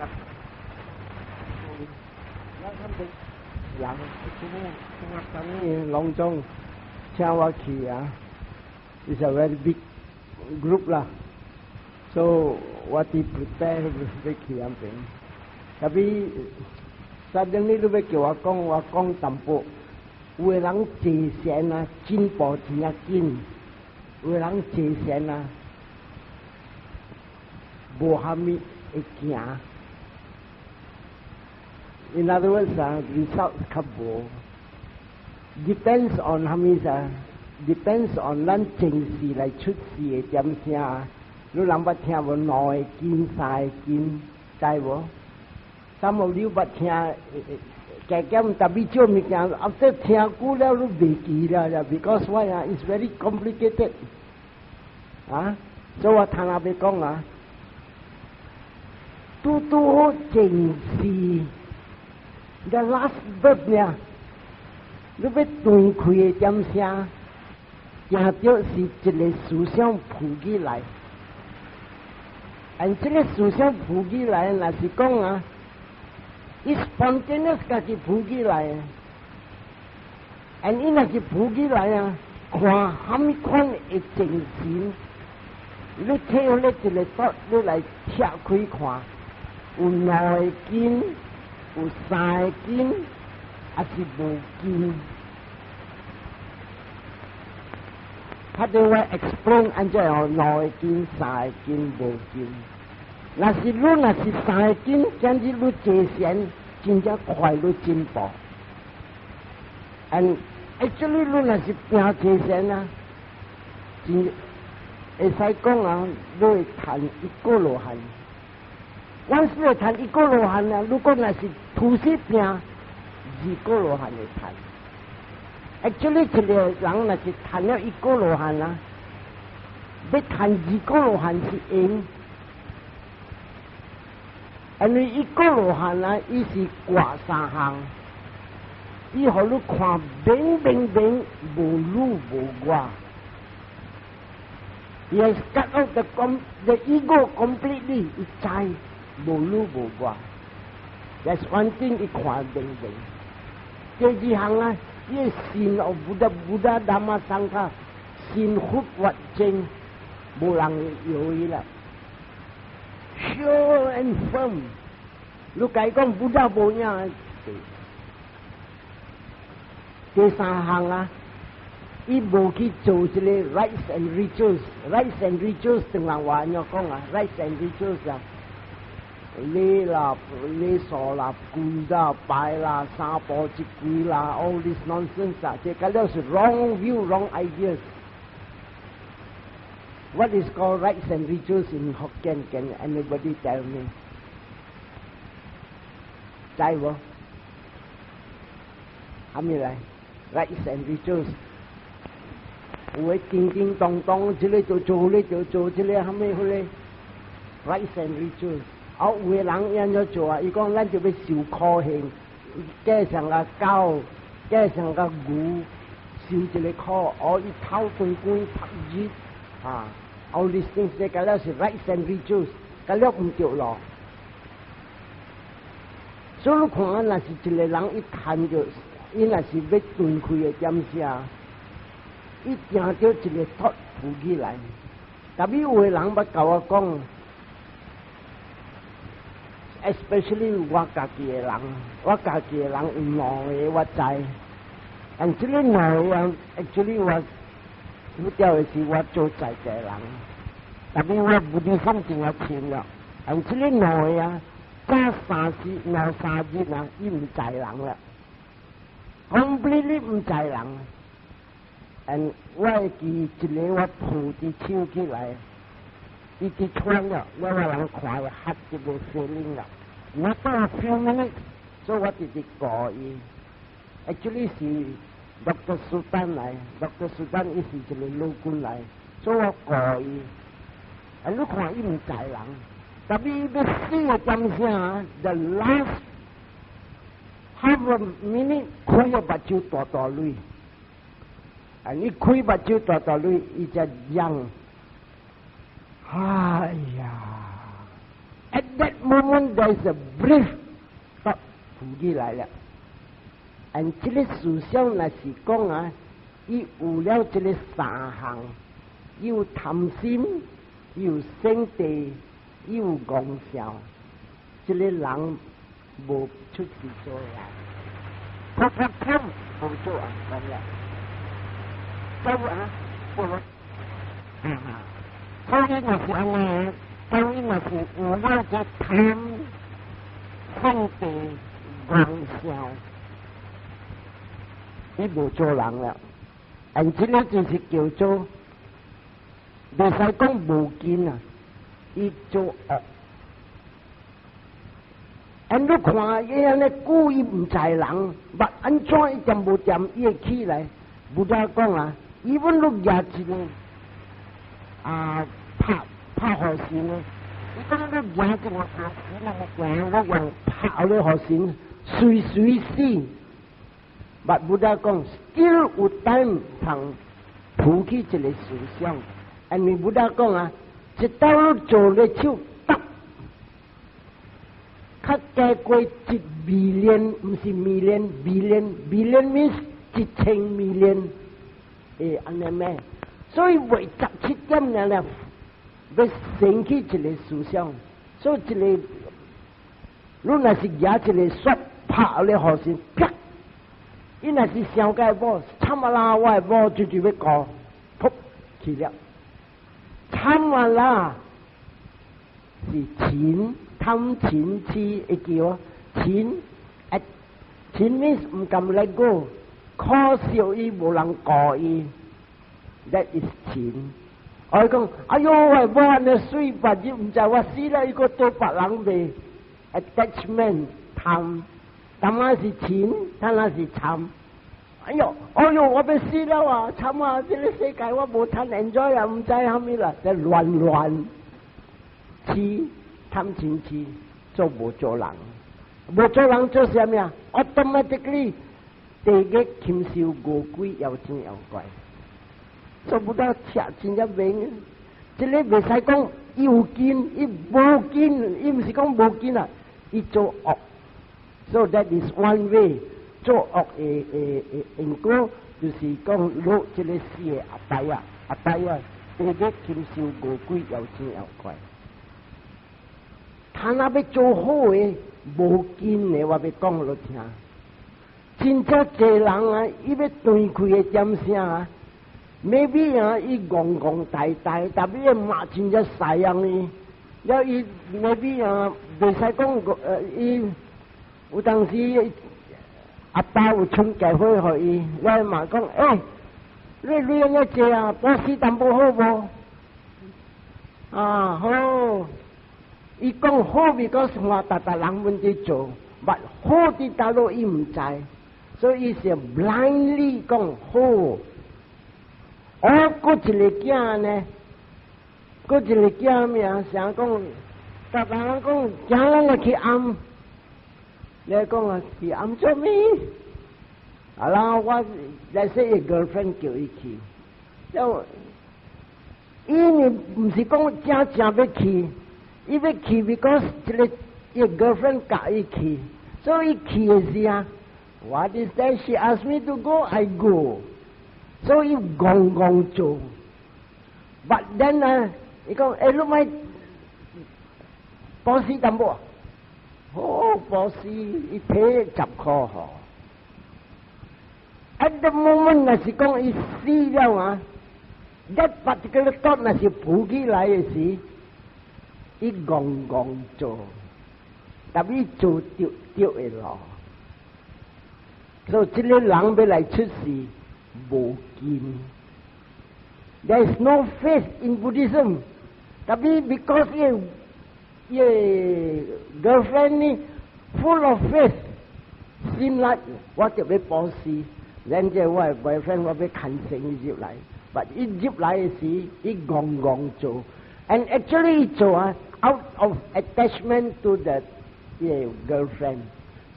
啊，咱人攏總請我去啊，It's a very big group 啦，so 我佇 prepare 欲去遐邊，tapi suddenly 你欲叫我講，我講淡薄。有的人坐禪啊，進步真正緊；有的人坐禪啊，無蝦米會行。In other words 啊，result 較無。Depends on 蝦米啥？Depends on 咱前世來出世的點聲。你人捌聽無兩個根、三個根，知無？三無你捌聽？加減特別少物件，after 聽久了你袂記了啦，because why 啊？It's very complicated。啊，所以我頭仔欲講啊，拄拄好前世，the last birth 呢，你欲斷開的點聲，定著是一个思想浮起來，and 這个思想浮起來，若是講啊，伊 spontaneous 家己浮起來，and 伊若是浮起來啊，看蝦米款的精神，你摕彼一个 thought，你來拆開看，有兩個根，有三個根，抑是無根？他對我 explain 按怎樣兩個根、三個根、無根。若是你若是三個根，今日你坐禪真正快你進步。And actually 你若是拚坐禪啊，真會使講啊，你會趁一果羅漢。阮是會趁一果羅漢啊，如果若是吐死拚，二果羅漢會趁。Actually 一個人若是趁了一果羅漢啊，欲趁二果羅漢是容。因為一果羅漢啊，伊是掛三項，伊予你看明明明無汝無我。He has cut out the ego completely，伊知無汝無我。That's one thing，伊看明明。第二項啊，伊信哦，Buddha Buddha Dhamma Sangha，信佛法僧，無人會搖伊啦。Sure and firm，你共伊講 Buddha 無影。第三項啊，伊無去做這個 rites and rituals，rites and rituals 唐人話按怎講啊，rites and rituals 啊，禮啦、禮數啦、跪啦、拜啦、三步一跪啦，all this nonsense 啊，這個了是 wrong view、wrong ideas。What is called rites and rituals in Hokkien? Can anybody tell me? 知無？蝦米來？Rites and rituals，有的叮叮當當，這个就做，那個就做，這個蝦米彼个？Rites and rituals，啊，有的人按怎做啊？伊講咱就欲受苦行，加上個狗，加上個牛，受一个苦，哦，伊頭光光曝熱啊！All these things 這個了是 rites and rituals，個了毋對囉。所以你看，若是一个人伊趁著，伊若是欲斷開的點聲，伊定著一个 thought 浮起來。特別有的人捌共我講，especially 我家己的人，我家己的人有兩个我知，但這个兩个人，actually 我主要的是我做在地人，特別我菩提心真正深了，但這个兩个啊，早3時兩三日啊，伊毋在人了，completely 毋在人。And 我會記一个我抱佇手起來，伊佇喘了，我有人看伊合一個 feeling 了，我到 few minutes，所以我直直顧伊。Actually 是 Dr. Sultan 來，Dr. Sultan 伊是一個老君來，所以我顧伊。啊，你看伊毋在人，特別伊欲死的點聲，the last half a minute 開個目睭大大淚。啊！你開目睭大大淚，伊才嚷。哎呀！ At that moment there is a brief thought 浮起來了。And 這个思想若是講啊，伊有了這个三項，有貪心，有勝地，有戇笑，這个人無出世做人，噗噗噗，無做人了。走啊，不，所以若是按呢，等於若是有了這貪、勝地、戇笑，伊無做人了。And 這个就是叫做，袂使講無見啊，伊做惡。And 你看伊按呢故意毋知人，捌按怎伊恬無恬伊會起來。Buddha 講啊，even 你舉一个啊拍拍雨神呢，伊講你舉一個雨神，人行我用拍咧雨神，隨隨死。But Buddha 講，still 有 time 通浮起一个思想。因為 Buddha 講啊，一當你做咧手得，較加過一 billion，毋是 million，billion，billion means 1000 million，欸，按呢咩？所以為17點爾咧，欲生起一个思想，所以一个，你若是舉一个雪拍咧雨神，啪！伊若是想佮某，慘啊啦！我的某就是欲顧，噗去了。慘啊啦！是嗔，貪嗔痴會記無？嗔，啊，嗔 means 毋甘 let go，可惜伊無人顧伊，that is 嗔。我講，哎喲，我某按呢媠，別日毋知我死了，伊閣對別人賣，attachment 貪。當仔是嗔，當仔是貪。哎喲，哎喲，我欲死了啊！慘啊！這个世界我無通 enjoy 啊，毋知蝦米啦，這亂亂痴貪嗔痴，做無做人，無做人做啥物啊？Automatically 地獄禽獸餓鬼妖精妖怪，做不到聽真正明。這个袂使講有見，伊無見，伊毋是講無見啊，伊做惡。So that is one way 做惡的的的因果，就是講落這个四个阿呆啊，阿呆啊，地獄禽獸餓鬼妖精妖怪。他若欲做好的無見的，我欲講予聽。真正濟人啊，伊欲斷氣的點聲啊，maybe 啊，伊戇戇呆呆，但伊嘛真正犀樣伊，了伊 maybe 啊，袂使講伊。有當時阿爸有傳機會予伊，了嘛講，欸，你鐳按呢濟啊，布施淡薄好無？啊好，伊講好，because 看逐逐人阮佇做，but 好佇佗落伊毋知，所以伊是 blindly 講好。我閣一个囝呢，閣一个囝名，想講，逐逐人講，驚咱來去庵。你講啊，去庵做咩？啊，然後我來說伊 girlfriend 叫伊去，了，伊呢毋是講正正欲去，伊欲去，because 這个伊 girlfriend 共伊去，所以去的時啊，What is that? She asked me to go, I go。所以戇戇做，but then 啊，伊講，欸，你莫布施淡薄。好布施，伊提10箍吼。At the moment 若是講伊死了啊，一 particular thought 若是浮起來的時，伊戇戇做，但伊做著著的路。所以這个人欲來出世無見。There is no faith in Buddhism. 但是 because 伊 girlfriend 呢，full of faith，心力我就欲布施，然後我的 boyfriend 我欲牽繩伊入來，but 伊入來的時，伊戇戇做，and actually 伊做啊，out of attachment to the 伊 girlfriend，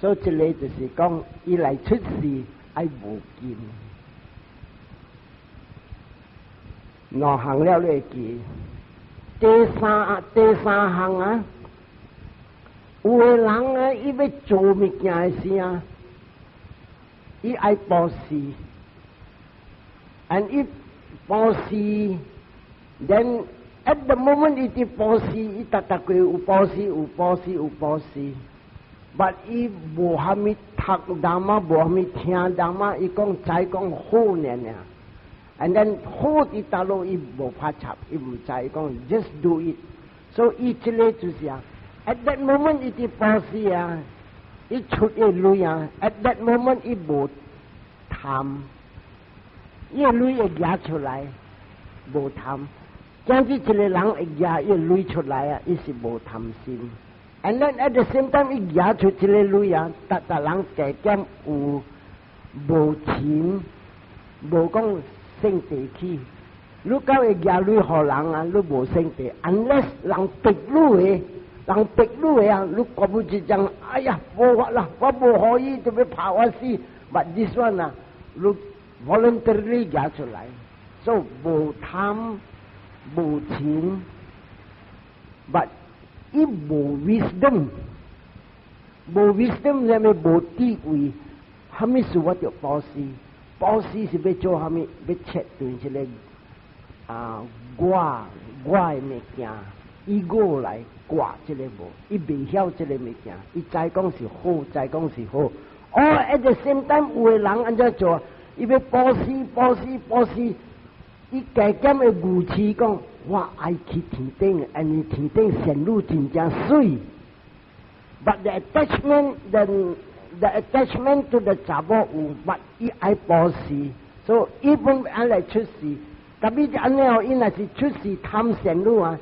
所以這个就是講伊來出世愛無見。兩項了你會記。第三項啊，有的人啊，伊欲做物件的時啊，伊愛布施，and 伊布施，then at the moment 伊佇布施，伊逐逐個有布施，有布施，有布施，but 伊無蝦米讀 Dhamma，無蝦米聽 Dhamma，伊講知講好爾爾，and then 好佇佗落伊無拍插，伊毋知，伊講 just do it，所以伊這個就是啊。At that moment，伊佇布施啊，伊出的鐳啊。At that moment，伊無貪，伊的鐳會舉出來，無貪。總之，一個人會舉伊鐳出來啊，伊是無貪心。And then at the same time，伊舉出這個鐳啊，逐逐人加減有無錢，無講性地起。你敢會舉鐳予人啊？你無性地，unless 人逼你的。人逼你的啊！你覺不一種，哎呀，無法啦，我無予伊就欲拍我死。But this one 啊，你 voluntarily 舉出來，所以無貪無錢，but 伊無 wisdom，無 wisdom 啥物無智慧，蝦米事我著布施，布施是欲做蝦米？欲切斷這個啊，我的物件，ego 來掛這個無，伊袂曉這個物件，伊知講是好，知講是好。哦，at the same time 有的人按怎做？伊欲布施，布施，布施，伊加減的語氣講，我愛去天頂，因為天頂仙女真正媠。But the attachment to the 查某有，but 伊愛布施，所以伊本愛來出世。特別按呢哦，伊若是出世貪仙女啊，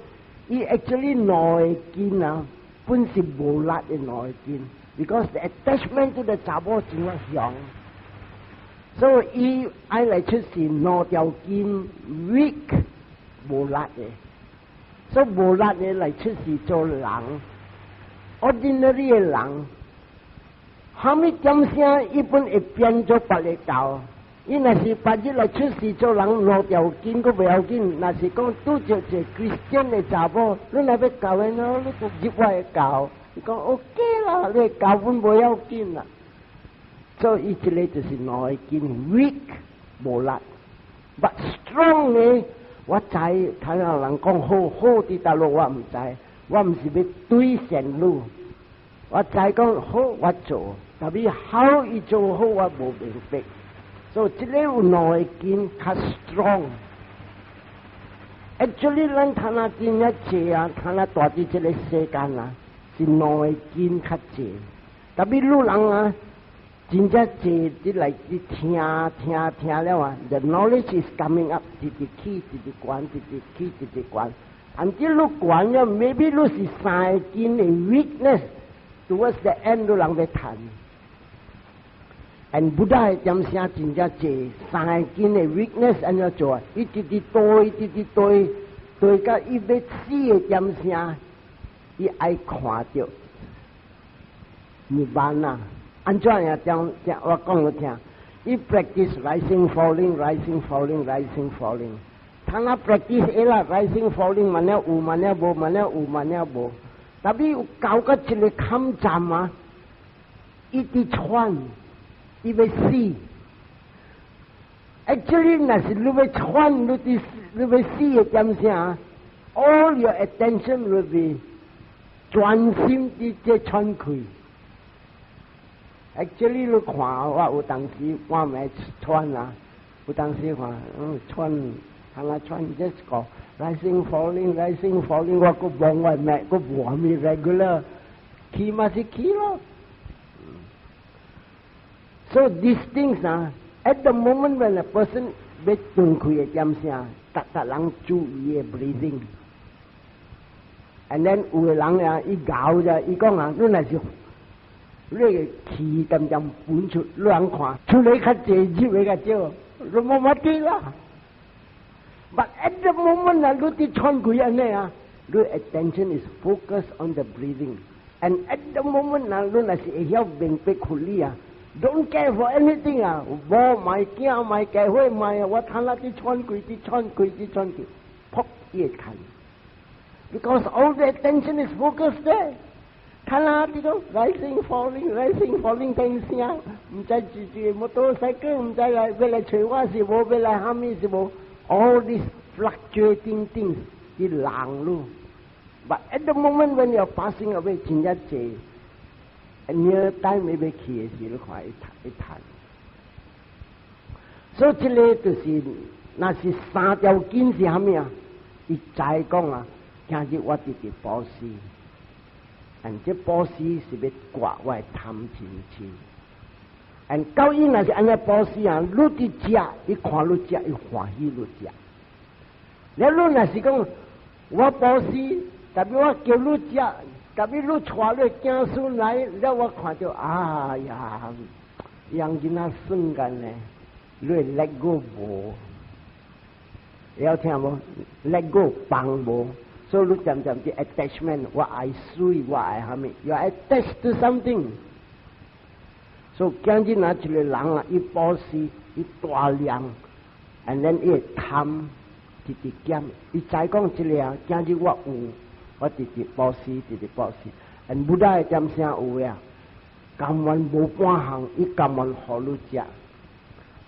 伊 actually 兩个根啊，本是無力的兩个根，because the attachment to the 查某真強，所以伊愛來出世兩條筋 weak 無力的，所以無力的來出世做人，ordinary 的人，蝦米點聲伊本會變做別个教。伊若是別日來出世做人，兩條筋閣袂要緊。若是講拄著一個 Christian 的查某，你若欲教𪜶咯，你就入我的教。伊講 OK 啦，你教阮無要緊啦。所以伊這個就是兩個筋 weak 無力，but strong 呢？我知，睇下人講好好佇佗落，我毋知，我毋是欲對仙女，我知講好我做，但是好伊做好我無明白。所以這個有兩個根較 strong。Actually，咱睇下真正濟啊，睇下大佇這個世間啊，是兩個根較濟。特別女人啊，真正濟佇來佇聽聽聽了啊，the knowledge is coming up，直直起，直直懸，直直起，直直懸。until 你懸了，maybe 你是三個根的 weakness，towards the end 你人欲趁。And Buddha 的點聲真正濟，三個根的 weakness 按怎做啊？伊直直對，直直對，對到伊欲死的點聲，伊愛看著 Nibbana。按怎樣講？我講予聽。伊 practice rising falling rising falling rising falling。他那 practice 會啦，rising falling 嘛了有嘛了無嘛了有嘛了無。特別有到個一個坎站啊，伊佇喘。伊欲死，actually 若是你欲喘，你佇你欲死的點聲，all your attention will be 專心佇這喘氣。Actually 你看我有當時我咪喘啊，有當時看喘，通啊喘 just 個 rising falling rising falling，我閣望我脈，閣無蝦米 regular，起嘛是起咯。So these things 啊，at the moment when a person 欲斷氣的點聲，逐逐人注意的 breathing。And then 有的人啊，伊𠢕啫，伊講啊，你若是你的氣漸漸分出，你人看出來較濟，入的較少，你無法度啦。But at the moment 啊，你佇喘氣按呢啊，你 attention is focused on the breathing。And at the moment 啊，你若是會曉明白佛理啊，don't care for anything 啊，無莫驚莫計火莫啊，我睇下佇喘氣，佇喘氣，佇喘氣，噗伊會看。Because all the attention is focused there. 睇啦，呢個 rising falling rising falling 聽聲，毋知住住摩托車唔知來欲來揣我是無，欲來蝦米是無，all these fluctuating things 啲人咯。But at the moment when you're passing away，真正濟，near time 欲去的時，你看伊趁伊趁。所以這个就是，若是三條筋是蝦米啊？伊知講啊，今日我直直布施，and 這布施是欲割我的貪嗔痴。and 到伊若是按呢布施啊，你佇食，伊看你食，伊歡喜你食。了你若是講我布施，特別我叫你食，特別你帶你子孫來，了我看著，哎呀，讓囡仔算緊呢，你會 let go 無？會曉聽無？let go 放無？所以你漸漸啲 attachment，我愛媠，我愛蝦米？You attach to something。所以今日若一個人啊，伊布施，伊大量，and then 伊會貪，直直減。伊知講這個啊，今日我有，我直直布施，直直布施。and Buddha 的點聲有啊，甘願無半項，伊甘願予你食。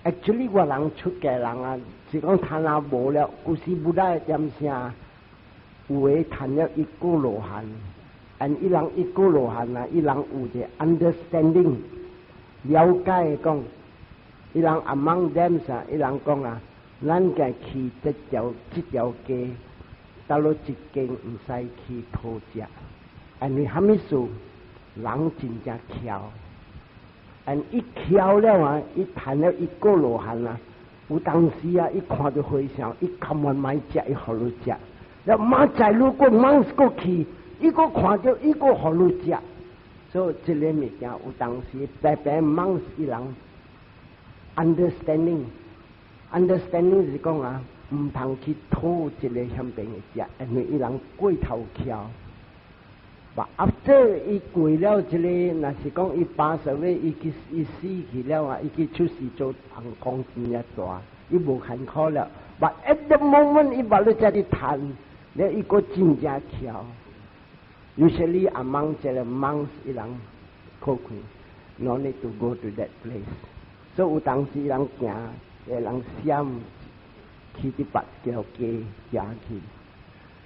Actually 我人出家人啊，是講趁啊無了，古時 Buddha 的點聲有的趁了一果羅漢，and 伊人一果羅漢啊，伊人有一個 understanding 了解講，伊人 among them 啥，伊人講啊，咱家去這條街，到了一間毋使去討食，因為蝦米事？人真正巧，and 伊巧了啊，伊趁了一果羅漢啊，有當時啊，伊看著和尚，伊甘願莫食，伊予你食。了明仔你閣猛閣去，伊閣看著，伊閣予你食。所以這个物件有當時白白猛伊人 understanding，understanding 是講啊，毋通去討這个遐邊的食，因為伊人過頭巧。But after 伊過了這个，若是講伊80歲，伊去伊死去了啊，伊去出世做紅光真正大，伊無艱苦了。But at the moment 伊捌咧遮咧趁，了伊閣真正巧。Usually among 這个 monks 伊人可開，no need to go to that place。所以有當時伊人行，伊人閃去佇別條街行去。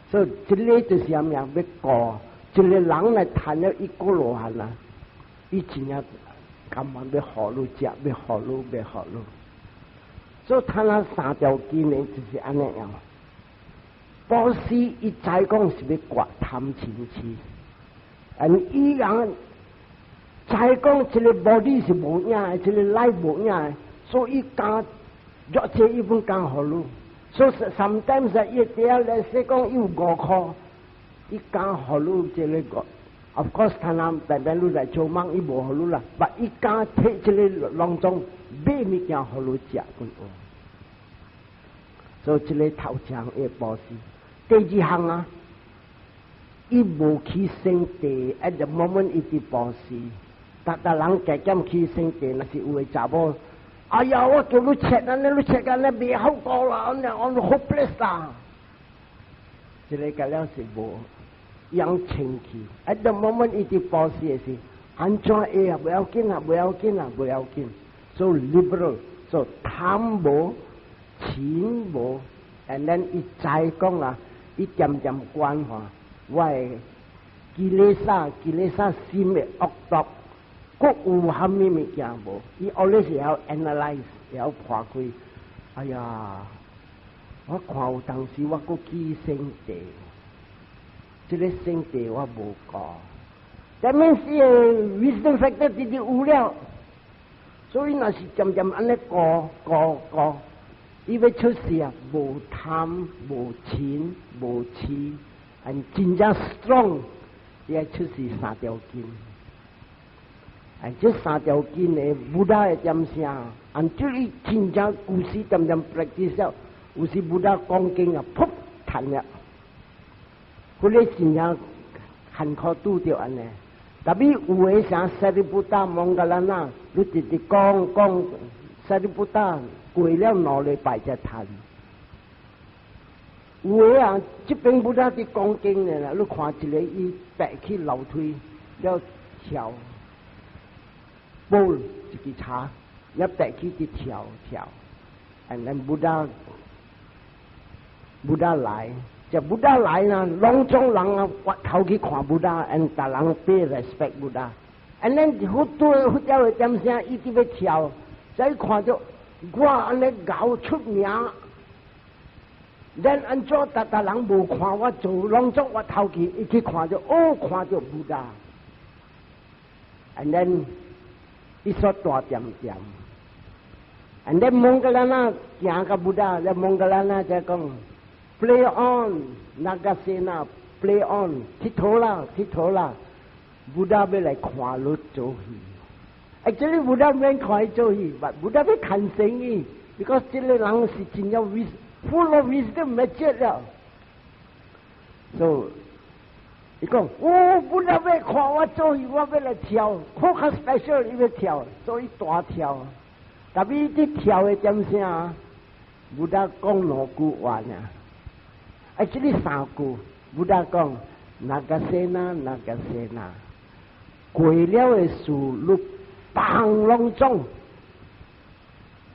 所以這个就是啥物啊？欲顧一個人來趁了一果羅漢啊，伊真正甘願欲予你食，欲予你，欲予你。所以趁了三條筋呢，就是按呢樣。布施伊知講是欲割貪嗔痴，and 伊人知講這个 body 是無影的，這个 life 無影的，所以敢若這伊本敢予你。所以 sometimes 伊底下來說講伊有5箍，伊敢予你這个五。Of course，他若平平你來做夢，伊無予你啦。但伊敢提這个攏總買物件予你食，阮話。所以這个頭一項伊布施，第二項啊，伊無起生地，at the moment 伊佇布施，逐逐人加減起生地，若是有的查某，哎呀，我叫你切按呢，你切按呢，袂好顧啦，按呢，按 hopeless 啦。這个個了是無養清氣，at the moment 伊佇布施的時，按怎會啊？不要緊啊，不要緊啊，不要緊。So liberal，so 貪無。錢無，and then 伊知講啊，伊漸漸關懷我的 kilesa，kilesa 心的惡毒，閣有蝦米物件無？伊 always 會曉 analyze，會曉破開。哎呀，我看有當時我閣起生地，這个生地我無顧。That means wisdom factor 直直有了，所以若是漸漸按呢顧顧顧。伊欲出世啊，無貪、無嗔、無痴，and 真正 strong，伊愛出世三條筋。and 這三條筋的 Buddha 的點聲，and 這伊真正古時漸漸 practice 了，有時 Buddha 講經啊，噗彈了，彼个真正艱苦拄著按呢。特別有的像 Sariputta、Moggallana，你直直講講 Sariputta 過了2禮拜才趁。有的啊，這邊 Buddha 佇講經呢啦，你看一個伊爬去樓梯，了跳，bowl 一支茶，了白起佇跳跳，and then Buddha 來，這 Buddha 來呢，攏總人啊，回頭去看 Buddha，and 逐人 pay respect Buddha，and then 佛對佛教的點聲，伊佇欲跳，才看著我按呢𠢕出名。咱按怎逐逐人無看我做，攏總回頭去，伊去看著，哦，看著 Buddha，and then 伊煞大恬恬，and then Moggallana 行共 Buddha，了 Moggallana 才講，play on，Nagasena，play on，𨑨迌啦，𨑨迌啦，Buddha 欲來看你做戲，actually Buddha 免看伊做戲，but Buddha 欲牽醒伊，because 這个人是真有 full of wisdom mature 了，so 伊講，哦，Buddha 欲看我做戲，我欲來跳，看較 special，伊欲跳，所以大跳。特別佇跳的點聲，Buddha 講兩句話呢，actually 三句，Buddha 講，Nagasena，Nagasena，過了的事，你放攏總，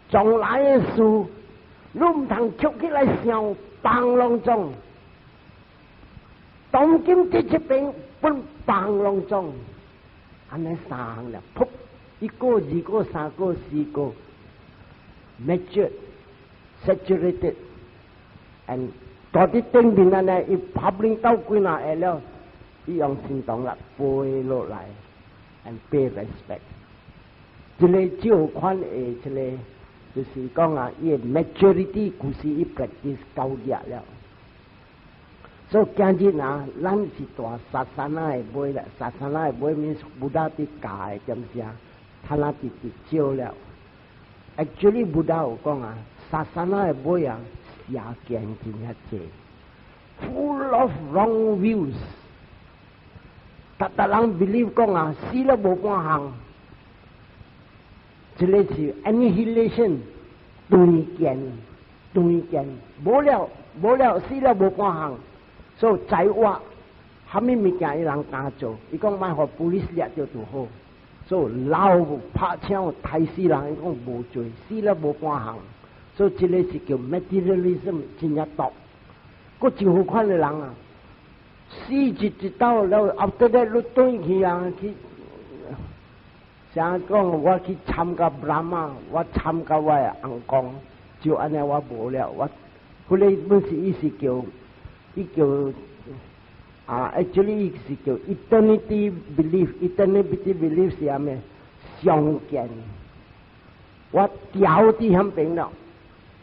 將來的事，你毋通抾起來想，放攏總，當今佇這邊本放攏總，按呢三項了，噗，一個、二個、三個、四個，mature, saturated，and 到佇頂面按呢，伊拍恁鬥幾若下了，伊用心動力飛落來，and pay respect。這个這款的這个，就是講啊，伊的 maturity 故事伊 practice 夠額了。所以今日啊，咱是蹛 sasana 的尾啦，sasana 的尾 means Buddha 佇教的點聲，他那佇佇少了。Actually Buddha 有講啊，sasana 的尾啊，邪見真遐濟，full of wrong views。逐逐人 believe 講啊，死了無半項，這个是 annihilation，斷見，斷見，無了，無了，死了無半項。所以在活，啥物物件伊人敢做，伊講莫予 police 掠著就好。所以老拍槍刣死人，伊講無罪，死了無半項。所以這个是叫 materialism，真正毒。閣真好款的人啊，死一一刀了，after that 你轉去啊去，啥講我去參加 Brahma，我參加我的翁公，就按呢我無了，我彼个本是伊是叫。伊叫啊，actually 伊是叫 eternity belief，eternity belief 是啥物？常見，我牢佇彼邊了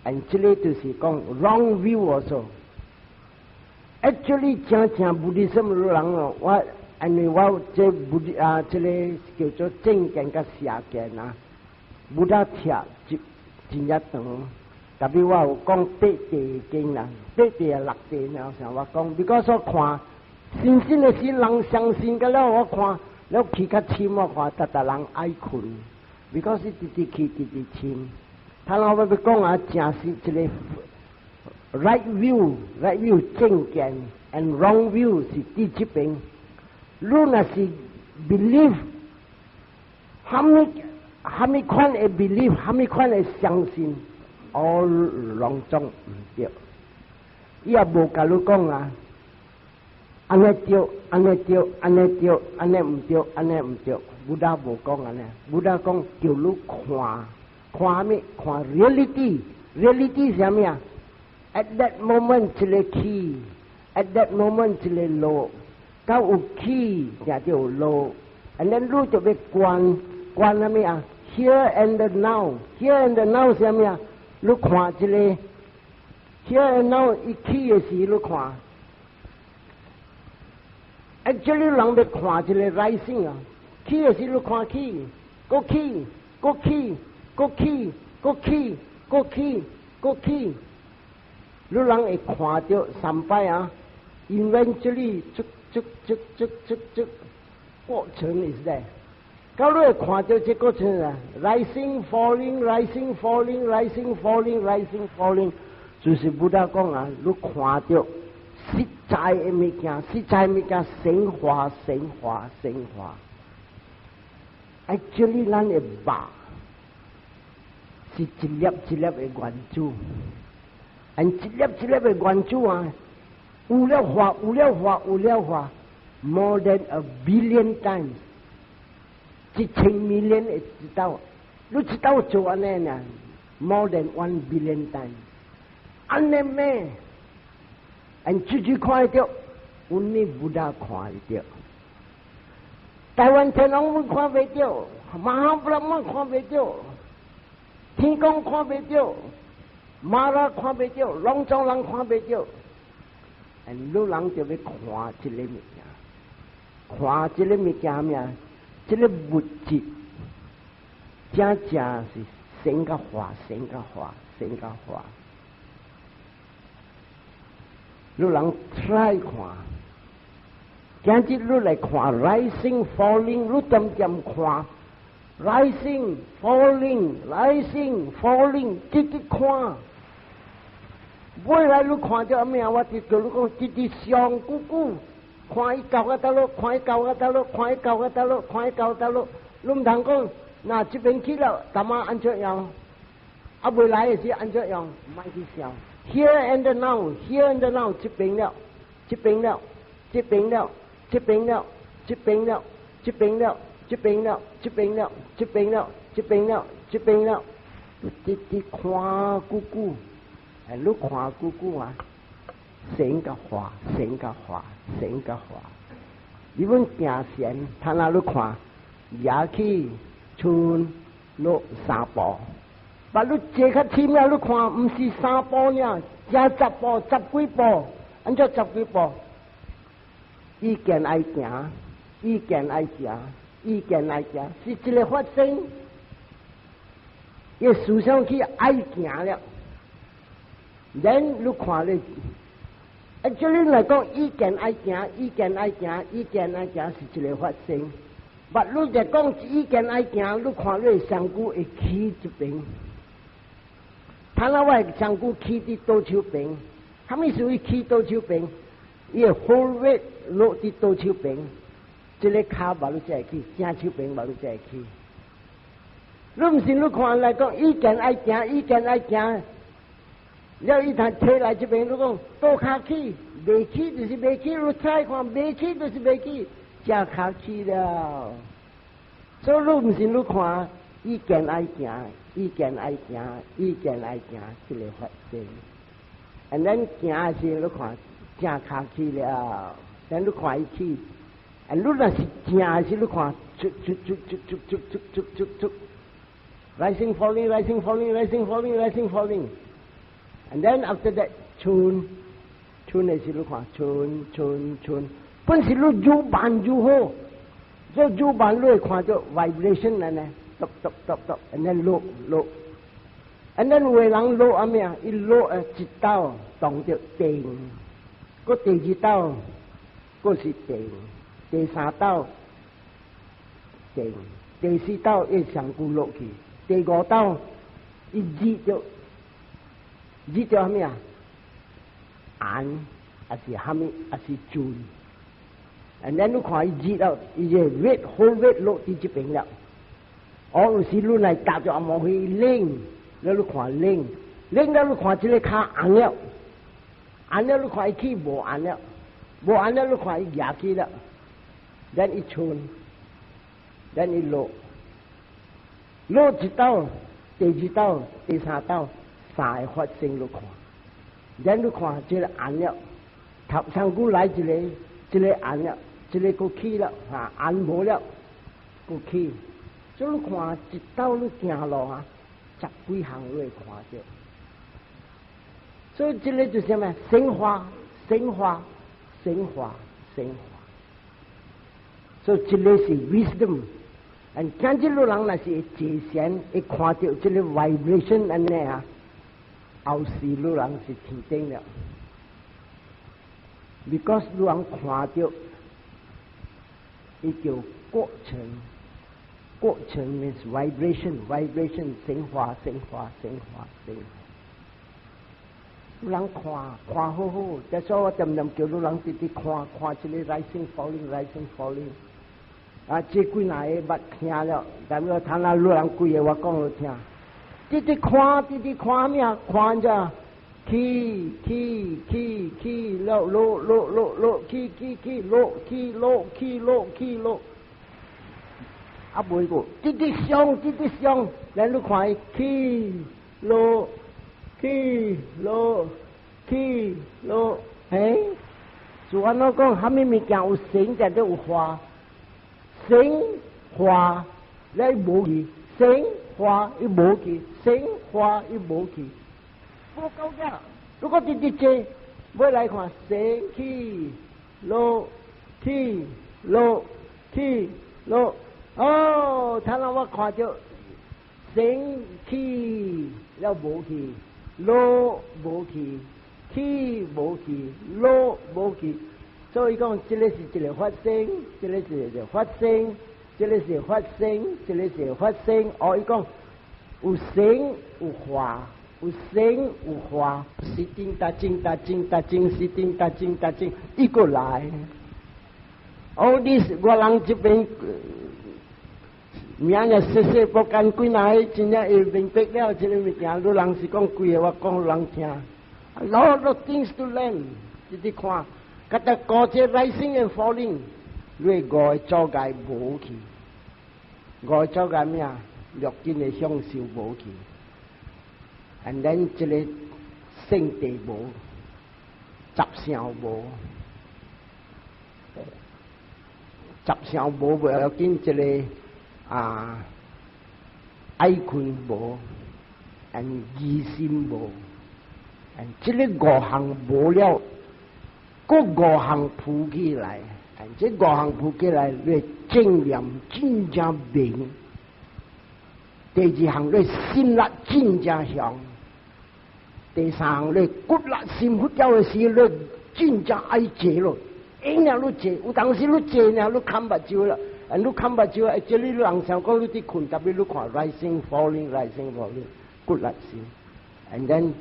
，and 這个就是講 wrong view also。Actually 真正 Buddhism 人哦，我因為我這 Buddh 啊，這个叫做正見佮邪見啊，Buddha 聽真真正長。特別我有講八地經啦，八地啊六地了，像我講，because 我看新鮮的時人相信個了，我看了去較深，我看逐逐人愛睏，because 直直去直直深。他老欲講啊，誠實一个 right view，right view 正見，and wrong view 是佇這邊。你若是 believe，蝦米蝦米款的 believe，蝦米款的相信，all 攏總毋對。伊也無共你講啊，按呢對，按呢對，按呢對，按呢毋對，按呢毋對。Buddha 無講按呢，Buddha 講叫你看，看啥物？看 reality，reality 是啥物啊？At that moment 一个起，at that moment 一个落，到有起才就有落，and then 你就欲觀觀啥物啊？Here and now，here and now 是啥物啊？你看這個 here and now 伊起的時，你看，actually 人欲看這個 rising 啊，起的時你看起，閣起，閣起，閣起，閣起，閣起，閣起，你人會看著三擺啊，eventually 這這這這這這過程 is there。到你會看著這過程啊，rising falling rising falling rising falling rising falling，就是 Buddha 講啊，你看著實在的物件，實在物件生化、生化、生化。Actually，咱的肉是一粒一粒的原子，按一粒一粒的原子啊，有了化，有了化，有了化，more than a billion times，1000 million 的一道，你一道做按呢呢，more than 1 billion times，按呢咩？按直直看得著，only Buddha 看得著。台灣天王阮看袂著，馬哈布拉瑪看袂著，天公看袂著，瑪拉看袂著，攏總人看袂著。你人就欲看這個物件，看這個物件咩？這個物質真正是生甲化，生甲化，生甲化。你人 try 看。今日你來看 rising falling，你恬恬看 rising falling rising falling，直直看。未來你看著咩？我直叫你講，直直上久久，看伊到個佗落，看伊到個佗落，看伊到個佗落，看伊到佗落。你毋通講，若這邊去了，淡仔按怎樣？啊，未來的時按怎樣？莫去想。Here and now，here and now，這邊了，這邊了，這邊了。這邊了，這邊了，這邊了，這邊了，這邊了，這邊了，這邊了，這邊了，你直直看久久，哎，你看久久啊，生甲化，生甲化，生甲化。你阮行禪，他若你看，舉起賰落三步，把你坐較深了，你看，毋是三步爾，才十步、十幾步，按怎十幾步？意見愛行，意見愛行，意見愛行，是一個發生，伊思想去愛行了。然你看咧，啊，這裡來講，意見愛行，意見愛行，意見愛行是一個發生。但你若講意見愛行，你看你的身軀會起這邊。他若我的身軀起佇左手邊，啥物事伊起左手邊？伊會 whole weight 落佇左手邊，這个跤無你才會起，正手邊無你才會起。你毋信？你看來講，意見愛行，意見愛行，了伊通提來這邊，你講倒跤起，袂起就是袂起，你再看袂起就是袂起，正跤起了。所以你毋信？你看，意見愛行，意見愛行，意見愛行，這個發生。And 咱行時，你看正跤起了，咱你看伊起，啊，你若是正時，你看，出出出出出出出出出出，rising falling rising falling rising falling rising falling，and then after that，賰賰的時你看，賰賰賰，本是你愈慢愈好，這愈慢你會看著 vibration 來呢，篤篤篤篤，and then 落落，and then 有的人落啊咩啊，伊落啊一斗動著定。閣第二斗，閣是定；第三斗定；第四斗伊上久落去；第五斗伊熱著熱著啥物啊？按抑是啥物？抑是準？And then 你看伊熱了，伊個 weight whole weight 落佇這邊了。哦，有時你來踏著阿毛去擰，你看擰，擰了你看這個跤紅了。按了你看伊起無按了，無按了你看伊舉起了，then 伊賰，then 伊落，落一斗，第二斗，第三斗，三個發生你看，then 你看這個按了，頭上古來一個，這個按了，這個閣起了，哈，按無了，閣起，所以你看一斗你行路啊，十幾項你會看著。所以這個就是啥物？生化、生化、生化、生化。所以這個是 wisdom。And 今日路人若是會坐禪，會看著這個 vibration 按呢啊，後世路人是天頂了。Because 路人看著，伊叫過程，過程 means vibration，vibration 生化、生化、生化、生化。有人看看好好，所以我恬恬叫你人直直看看這個 rising falling rising falling。啊，這幾若個捌聽了，但我睇下你人幾个我講你聽。直直看，直直看咩？看著起起起起落落落落落起起起落起落起落起落。啊，袂過，直直上，直直上，咱你看伊起落起落起落，嘿，就按怎講，啥物物件有生就都有化，生化你無去，生化伊無去，生化伊無去，無夠嘅。如果直直坐，欲來看生起落起落起落。哦，頭先我看著生起了無去，落無去，起無去，落無去。所以講，這个是一个發生，這个是一个發生，這个是發生，這个是發生。哦，伊講有生有化，有生有化，是叮當叮當叮當叮，是叮當叮當叮，一個來。哦，你是我人這邊。明日細細不干幾若個真正會明白了這个物件，你人是講幾个，我講人聽。A lot of things to learn，直直看，覺得過這 rising and falling，你五个阻礙無去，五個阻礙咩啊？六根的享受無去，and then 這个聖地無，雜相無，雜相無袂要緊，這个啊，愛困無，and 疑心無，and 這个五項無了，閣五項浮起來，and 這五項浮起來，你正念真正明。第二項你心力真正強，第三項你骨力心佛教的時，你真正愛坐咯，永遠你坐，有當時你坐呢，你崁目睭啦。啊，你崁目睭，啊，這裡人想講你佇睏，特別你看 rising falling rising falling，骨力心，and then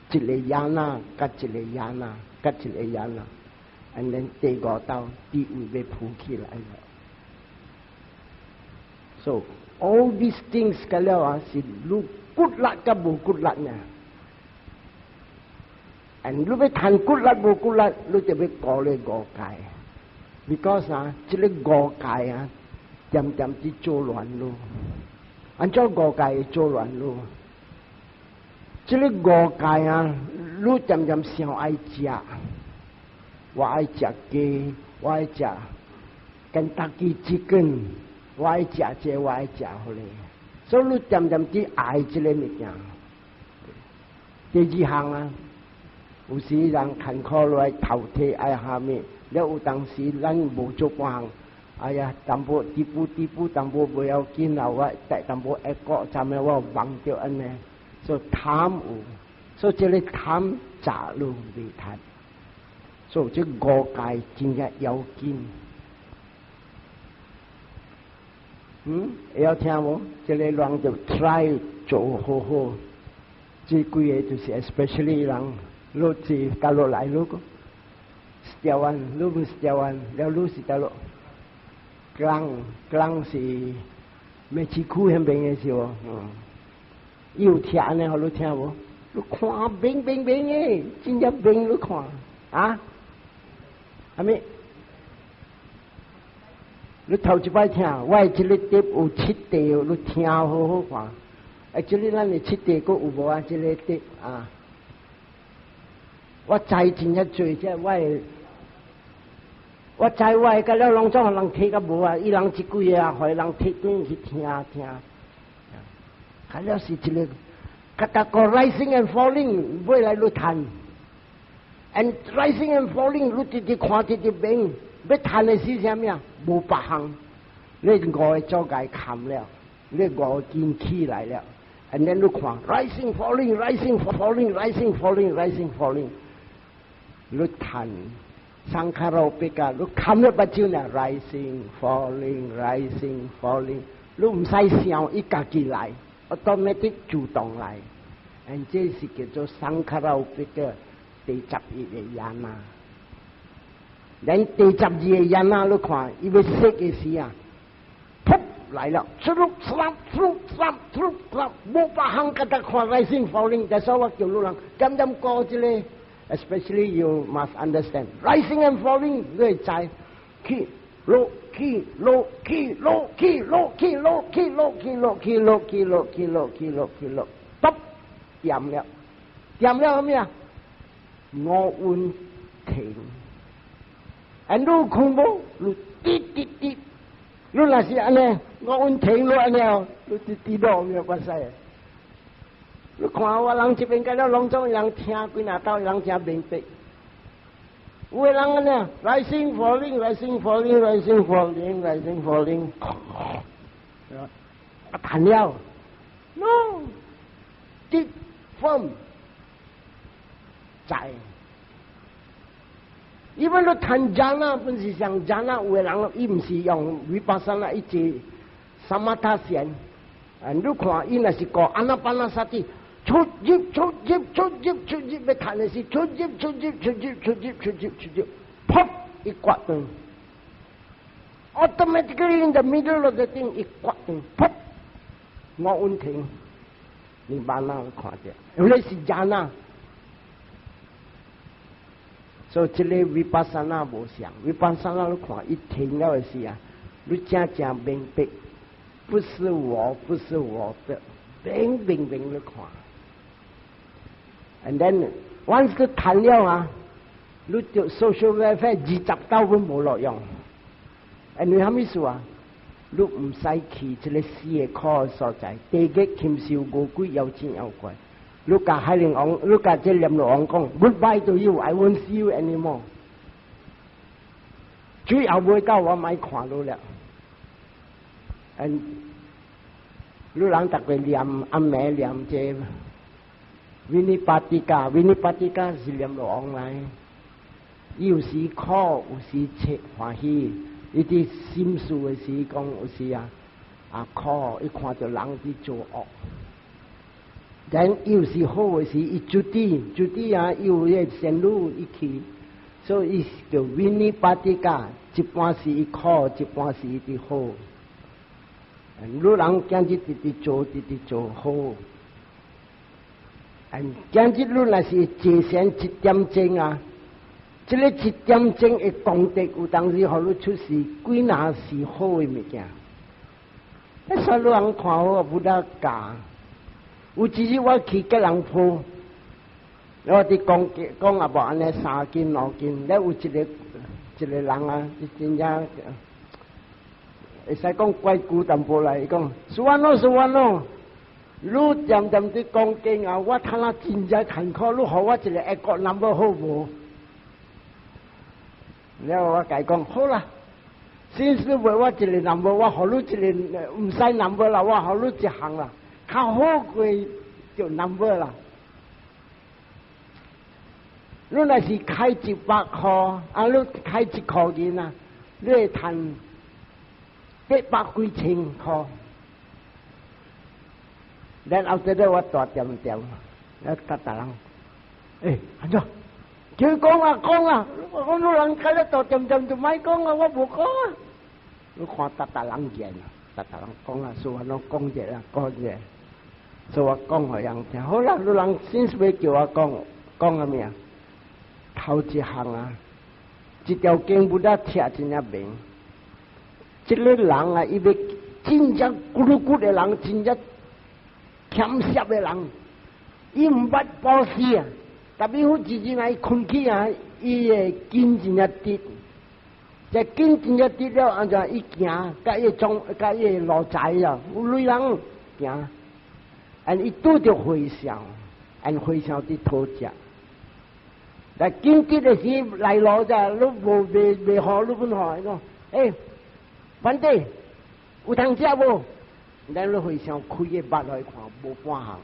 一个 jhana，佮一个 jhana，佮一个 jhana，and then 第五道智慧欲浮起來了。So all these things 個了啊，是你骨力佮無骨力呢？and 你欲趁骨力無骨力，你就欲過咧五界。Because 啊，這个五界啊，恬恬佇做亂咯。按怎五界會做亂咯？這个五界啊，你恬恬想愛食，我愛食雞，我愛食 Kentucky Chicken，我愛食這個，我愛食彼个，所以你恬恬佇愛這个物件。第二項啊，有時人艱苦落來頭體愛蝦米，了有當時咱無做半項，哎呀，淡薄滴布滴布淡薄袂要緊啦，我帶淡薄會過，昨暝我忘著按呢，所以貪有，所以這个貪雜攏袂脫，所以這五界真正要緊。嗯，會曉聽無？這个人就 try 做好好，這幾个就是 especially 人，你是佗落來你個？石灣，你毋是石灣，了你是佗落？Klang，Klang 是美市區彼邊的是無？嗯，伊有聽呢，予你聽無？你看明明明的，真正明你看啊？啥物？你頭一擺聽，我的這个碟有七塊，你聽好好看。啊，這个咱的七塊閣有無啊？這个碟啊，我知真正濟，這我的，我知我的，甲了攏總予人提甲無啊！伊人一幾个啊，予人提轉去聽聽。甲了是一个，甲逐個 rising and falling，尾來你趁，and rising and falling，你直直看直直明。欲趁的是啥物啊？無別項，你五个阻礙砍了，你五根起來了，and then 你看 rising falling rising falling rising falling rising falling，你趁 saṅkhārupekkha，你冚了目睭呢，rising falling rising falling，你毋使想，伊家己來，automatic 自動來。And 這是叫做 saṅkhāra upekkha 第11個 jhāna。Then 第12個 jhāna 你看，伊欲息的時啊，噗來了，出入出入出入出入，無別項佮得看 rising falling，但所以我叫你人點點過這個，especially you must understand rising and falling，你會知起落起落起落起落起落起落起落起落起落起落起落起落，卜掂了，掂了咩啊？五蘊停。啊，你睏無？你滴滴滴，你若是按呢，五蘊停落按呢哦，你滴滴落沒有關係。你看我人這邊個了，攏總人聽幾若道，人誠明白。有的人按呢，rising falling rising falling rising falling rising falling，啊，彈了，no，deep firm，在。因為你談 jhāna 本是像 jhāna，有的人伊毋是用 vipassana，伊坐 samatha 禪。啊，你看伊若是講 ānāpānasati，出入出入出入出入，欲談的是出入出入出入出入出入出入，噗一割斷，automatically in the middle of the thing 一割斷，噗，五蘊停，你慢慢看著，因為是 jhāna。所以這個 vipassana 無相，vipassana 你看伊停了的時啊，你正正明白，不是我，不是我的，明明明你看。And then once 佢談了啊，你就 social welfare 20道都無路用。因為啥物事啊？你毋使去這個死的苦的所在，地獄禽獸餓鬼妖精妖怪。你共海寧王，你共這閻羅王講，Goodbye to you, I won't see you anymore。最後尾到我莫看你了。嗯，你人逐個念暗暝念這 Vinipatika，Vinipatika 是閻羅王來，伊有時苦，有時切歡喜。伊佇心事的時講有時啊啊苦，伊看著人佇做惡。但有時好的時，伊 cuti cuti 啊，伊有個仙女伊去，所以伊叫 Vinipatika，一半是伊苦，一半是伊佇好。你人今日直直做，直直做好。嗯，今日你若是坐禪一點鐘啊，這個一點鐘的功德，有當時予你出世，幾若是好的物件。所以你人看好 Buddha 教。有一日我去吉隆坡，我佇講講啊無按呢三斤兩斤，咧有一個一個人啊，伊真正會使講怪古淡薄來，伊講 Suvanno Suvanno，你恬恬佇講經啊，我睇下真正艱苦，你予我一個 account number 好無？了後我共伊講好啦，先是為我一個 number，我予你一個毋使 number 啦，我予你一項啦。較好過就 number 啦。你若是開100箍，啊，你開1箍銀啊，你會趁八百幾千箍。然後這個我大點點，我逐逐人，欸，按怎？叫伊講啊講啊，我講你人開了大點點就莫講啊，我無講啊。你看逐逐人見啊，逐逐人講啊，所以我講者啦，講者。所以我講予人聽，好啦，你人先欲叫我講，講啥物啊？頭一項啊，這條經 Buddha 聽真正明。這個人啊，伊欲真正骨碌骨的人，真正儉澀的人，伊毋捌布施啊。特別好自然伊睏起啊，伊的筋真正直，這筋真正直了，按怎伊行，佮伊裝，佮伊路財啊，有鐳人行，and 伊拄著和尚，and 和尚佇討食。但筋直的時來路者，你無袂袂予，你本予伊講，欸，Bhante 有通食無？咱你和尚開個目來看，無半項。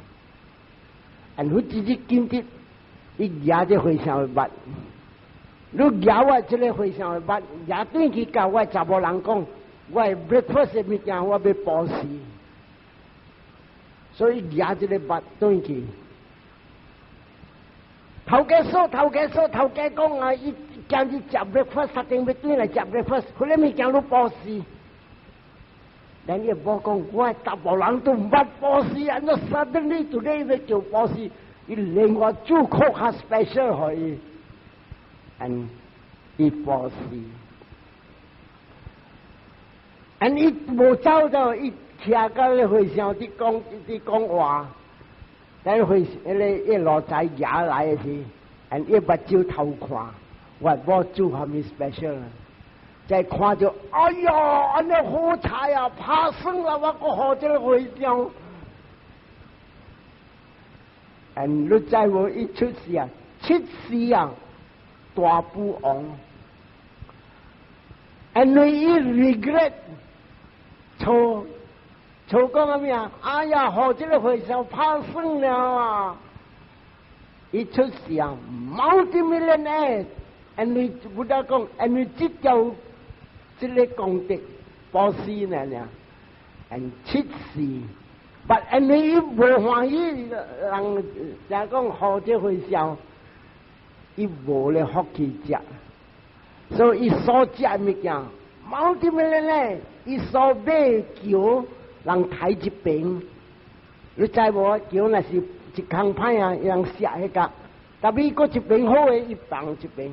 and 佢自己筋直，伊舉這和尚的襪，你舉我這個和尚的襪，舉轉去共我查某人講，我的 breakfast 的物件我欲布施，所以舉這個襪轉去。頭家說，頭家說，頭家講啊，伊今日食 breakfast，一定欲轉來食 breakfast，彼个物件你布施。咱伊某講，我查埔人都毋捌布施，按怎 suddenly today 欲做布施，伊另外煮較較 special 予伊，and 伊布施。and 伊無走到，伊徛佮咧和尚佇講話，等和彼个伊奴才行來的時，and 伊目睭偷看，我某煮啥物 special。再看著，哎呀，按呢好菜啊，拍算啦，我閣予這个和尚。and 你知無？伊出世啊，七世啊，大富翁。and 伊 regret，錯錯講啥物啊？哎呀，予這个和尚拍算了啊！伊出世啊，multi-millionaire。and 你 Buddha 講，and 你這條這个功德布施呢爾，and 七世，but 因為伊無歡喜人，就講予這和尚，伊無咧福氣食，所以伊所食物件，multi-millionaire，伊所買轎人刣一爿，你知無？轎若是一空歹啊，人卸彼個，但伊閣一爿好的，伊放一爿。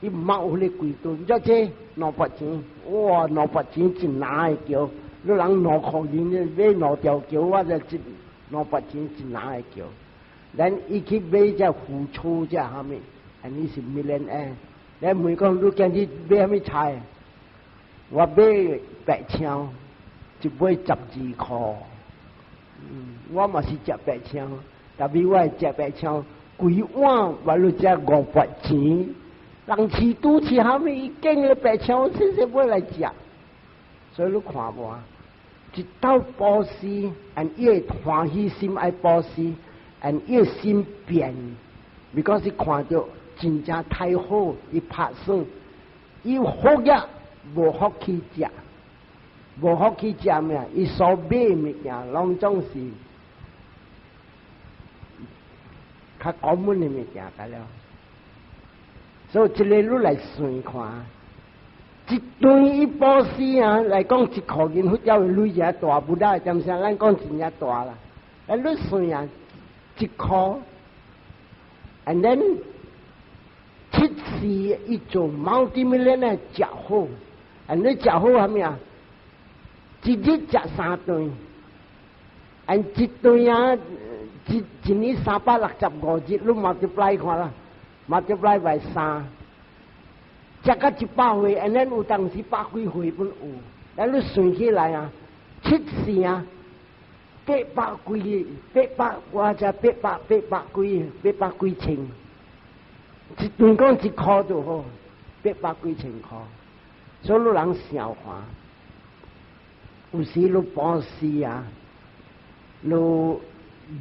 伊毋捌有彼個幾噸，這這兩百錢，哇，兩百錢一籃的轎，你人2箍銀買兩條轎，我就一兩百錢一籃的轎。咱伊去買隻虎厝這啥物，按呢是 millionaire。你問講你今日買啥物菜？我買白青，一尾12箍。我嘛是食白青，但是我食白青，規碗我都食500錢。人飼豬飼啥物？伊見個白青，先先買來食。所以你看無啊？一道布施，按伊會歡喜心愛布施，按伊的心變，because 伊看著真正太好，伊拍算，伊福業無福氣食，無福氣食咩？伊所買物件攏總是較高門的物件得了。所以這个你來算看，一頓伊布施啊，來講1箍銀，或者鐳誠大，不大，點聲咱講真正大啦。啊，你算啊，一箍，and then 七世伊做 multi-millionaire 食好，and 你食好啥物啊？一日食三頓，and 一頓啊，一年365日，你 multiply 看啦，multiply by 三。食到100歲，and then 有當時百幾歲攏有，咱你算起來啊，七世啊，八百幾，八百我才八百八百幾，八百幾千，一頓講一箍就好，八百幾千箍，所以你人想看，有時你布施啊，你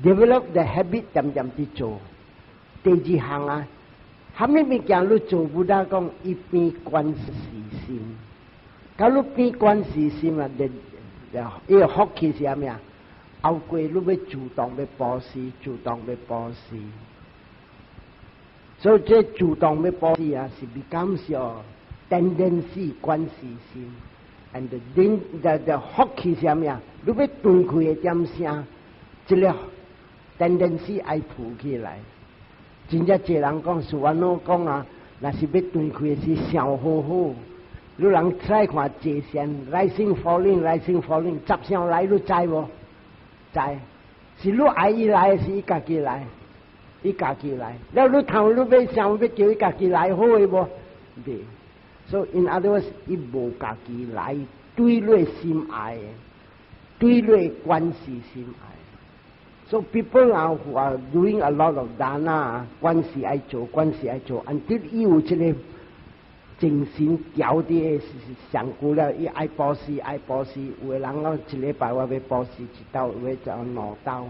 develop the habit 漸漸去做，第二項啊。啥物物件你做 Buddha 講，伊變觀自心，假如變觀自心啊，伊個福氣是啥物啊？後過你欲主動欲布施，主動欲布施。所以這主動欲布施啊，是 becomes your tendency 觀自心，and the 福氣是啥物啊？你欲斷開的點聲，這个 tendency 愛浮起來。真正濟人講，是安怎講啊？若是欲斷開的是想好好，你人再看坐禪，rising falling rising falling，雜想來你知無？知，是你愛伊來，是伊家己來？伊家己來。了你頭你欲想欲叫伊家己來好的無？袂。所以 in other words，伊無家己來，對你心愛的，對你觀自心愛。So people are who are doing a lot of dana，觀世愛做，觀世愛做，until 伊有這个精神調佇上久了，伊愛布施，愛布施。有的人講一禮拜我欲布施一兜，有的就兩兜。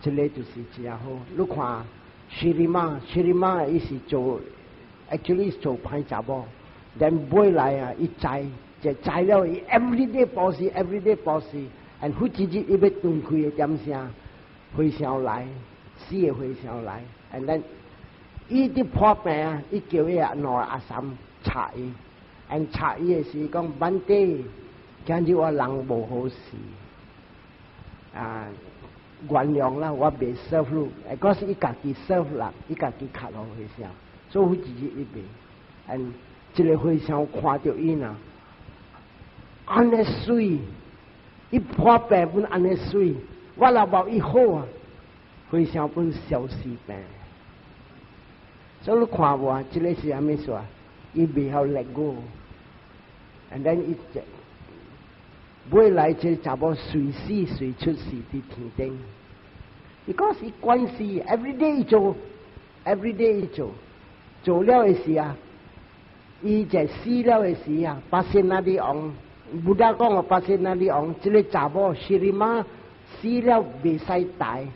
這个就是真好。你看，Shree Ma，Shree Ma 伊是做，actually 做歹查某，但尾來啊，伊知，就知了，伊 every day 布施，every day 布施。and 忽一日伊欲斷開的點聲，和尚來，四个和尚來， And then 伊佇破病啊，伊叫伊兩个阿嬸插伊，and 插伊的時講 Bhante，今日我人無好勢，啊，原諒啦，我袂 serve 你，嗰是伊家己 serve 啦，伊家己較予和尚，所以一日伊袂，and 這个和尚看著伊呐，按呢媠，伊破病本按呢媠，我若無伊好啊，和尚本消失病。所以你看無啊？這个是啥物事啊？伊袂曉 let go，and then 伊未來這個查某隨時隨出世佇天頂，because 伊關係 every day 伊做，every day 伊做，做了的時啊，伊就死了的時啊，Pasenadi 王，Buddha 講哦，Pasenadi 王，這個查某 Sirima 死了袂使刣。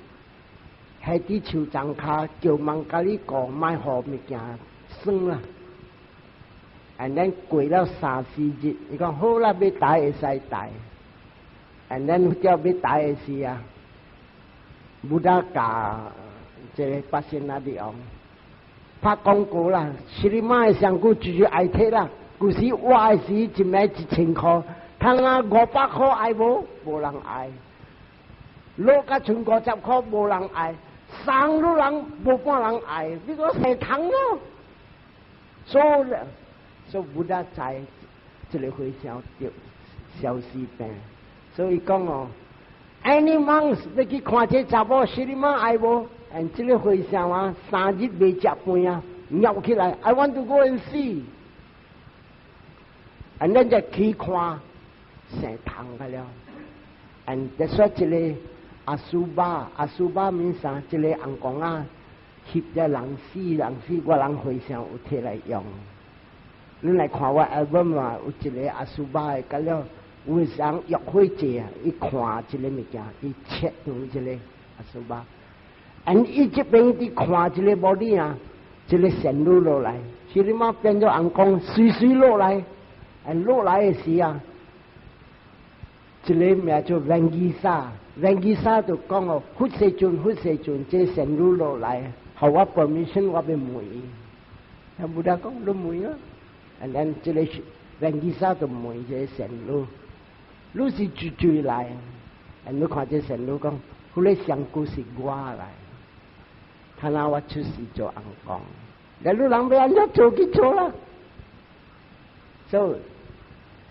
喺佇樹叢跤叫孟加里國莫予物件耍啦，and then 過了三四日，伊講好啦，欲刣會使刣，and then 叫欲刣的時啊，Buddha 教這個 Pasenadi 王拍廣告啦，Sirima 的身軀就是愛摕啦，舊時活的時一暝1000箍，通啊500箍愛無？無人愛，落甲剩50箍無人愛。送予人無半人愛，你講生蟲咯。所以，所以 Buddha 知這個和尚得消失病，所以講哦，any monks 欲去看這查某，Sirima 愛無？and 這個和尚啊，3日未食飯啊，尿起來，I want to go and see。and 咱就去看，生蟲個了。and 就說這個。asubha，asubha 免啥？這個紅光啊，翕只人死人死，我人和尚有摕來用。你來看我 album 嘛，有一個 asubha 的，甲了有人約會者啊，伊看這個物件，伊切斷這個 asubha。and 伊這邊佇看這個 body 啊，這個仙女落來，Sirima 變做紅光，隨隨落來，and 落來的時啊，這個名做 Vangisa。Vangisa 就講哦，佛世尊，佛世尊，這個仙女落來，予我 permission，我欲問伊。啊，Buddha 講，你問啊。and then 這個 Vangisa 就問這個仙女，你是住住來？and 你看這仙女講，彼个身軀是我來，看來我出世做尪公，那你人欲按怎做去做啦？所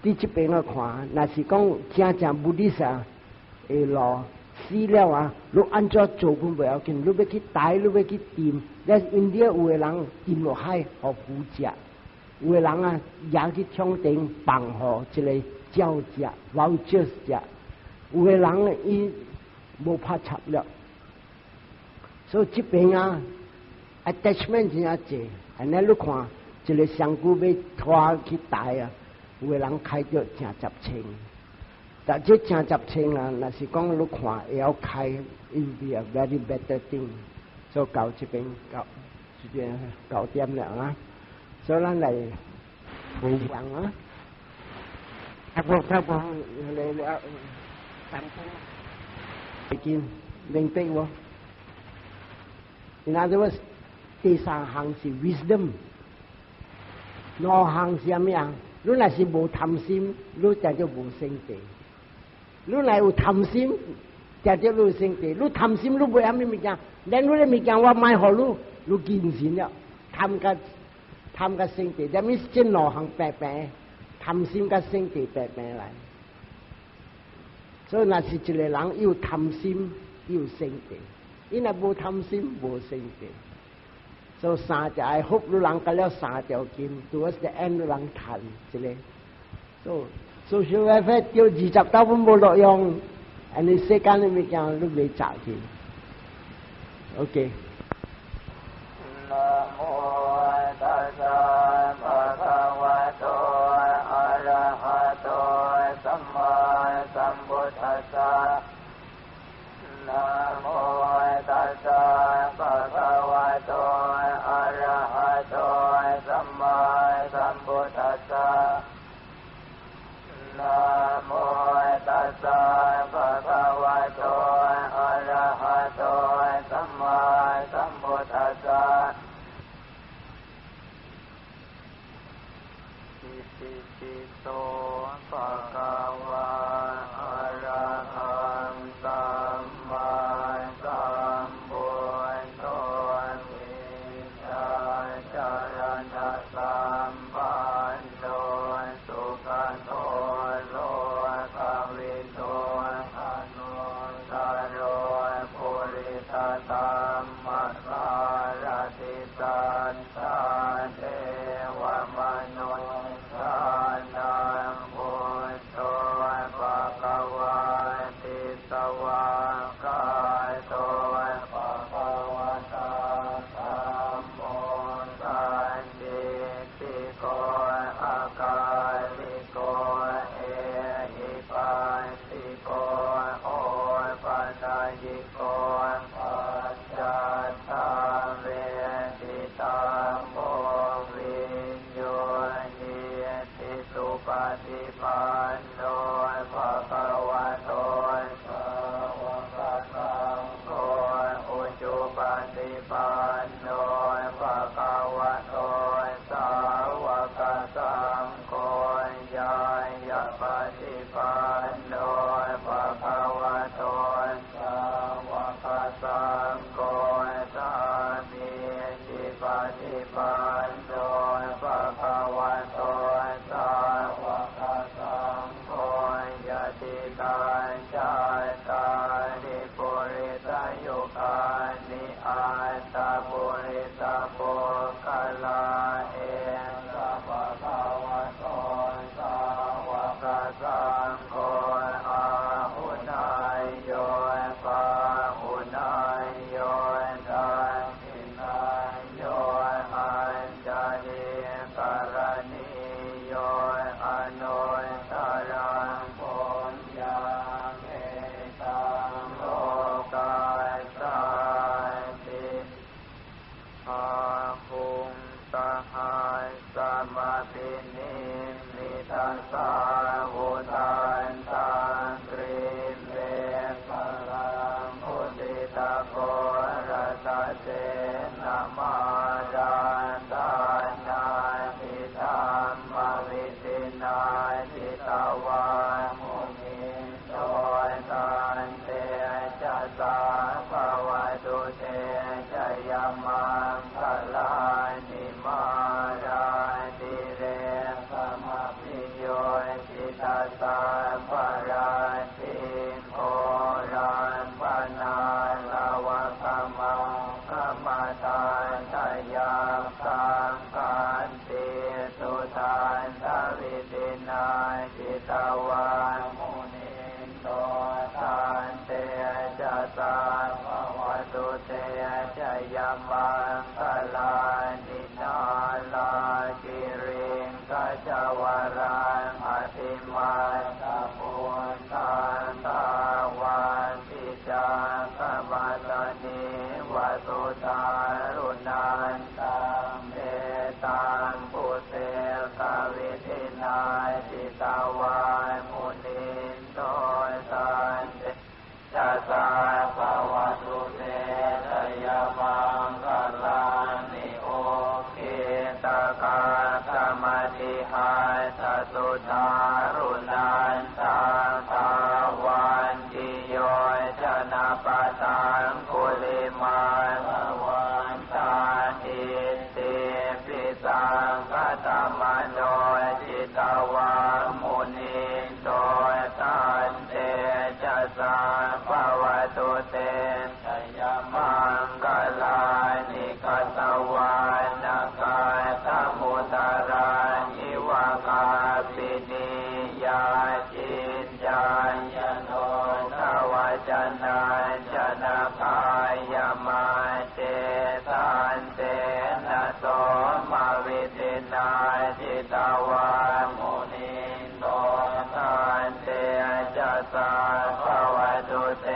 以，佇這邊我看，若是講真正 Buddhist 會路死了啊！你按怎做本袂要緊，你欲去刣，你欲去浸，咧因地有的人浸落海予魚食，有的人啊舉去天頂放予這個鳥食、vultures 食，有的人伊無拍插了。所以這邊啊，attachment 真正濟，按呢你看，一個身軀欲拖去刣啊，有的人開著成十千。但這成十千啊，若是講你看會曉開，it will be a very better thing。所以到這邊到這邊9點了啊，所以咱來回向啊。差不多差不多來了，3分，再見，明白無？In other words，第三項是 wisdom，兩項是啥物啊？你若是無貪心，你就叫無生地。你若有貪心，就叫你生地。你貪心，你袂啥物物件，連你的物件我賣予你，你見錢了，貪甲貪甲生地，that means 這兩項白白，貪心佮生地白白來。所以若是一個人有貪心，有生地；伊若無貪心，無生地。所以三條愛福，你人結了三條金，towards the end 你人趁一個。所以 social welfare 著20兜本無路用，按呢世間的物件你袂賺去。OK。นะโมตัสสะภะคะวะโตอะระหะโตสัมมาสัมพุทธัสสะนะโมตัสสะภะคะวะโตอะระหะโตสัมมาสัมพุทธัสสะนะโมตัสสะภะคะวะโตอะระหะโตสัมมาสัมพุทธัส ติโกโอปะนะยิโกปัจจัตตาเวทิตาโพวิญญูหีติสุปฏิปันโนภะคะวะโตสาวกสังโฆอุชุปฏิปันโนภะคะวะโตสาวกสังโฆยายะปฏิปันโนภะคะวะโตสาวกสังโฆสามีจิปฏิปันโนภะคะวะโตสาวกสังโฆยะติตาจาตาริปุริสยุคานิอัตตปุริสปุคลาเอสะภะคะวะโตสาวกสังโฆอาหุนายโยปาหุนายโยทักขิณายโยอัญจาริกรณีโยอนุตตรังปุญญาเมตังโลกัสสติอาหุงสหัสมปินิมิทัสสาวุทันตังกริเมฆลังอุติตะโกรสเสนมาราตานาทิธรรมวิตินาทิตวามุนิโตตันเตจะสาภวะตุเตจยมังคลานิมาราติเรสมปิโยจิตัสสะปราติโหรันปนาลวะกมังกมตาทยาสังกันติสุทันทวิตินาจิตวามุนิโตตันเตจะสาภวตุเตจยมังคลานินาลากิริงกัจวรังอติมาตปุตันตาวันติจากมัตนิวสุตารุนันตังเมตังปุเสกวิธินาจิตวานมุนิโตตันเตจะสาภวตุเตชยมังคลานิโอเคตกาสมาธิหาสสุตารุนันตังตาวันติโยชนะปะตังคุลิมาวันตาอิติปิสังคตมโนจิตวามุนิโตตันเตจะสาภวตุเตชยมังคลานิกัตวานกาตมุตรานิวกาปินิยาจินจายโนทวจนาจนะกายมาเจตันเตนะโสมาวิตินาจิตวามุนิโตตันเตจะสาภวตุเต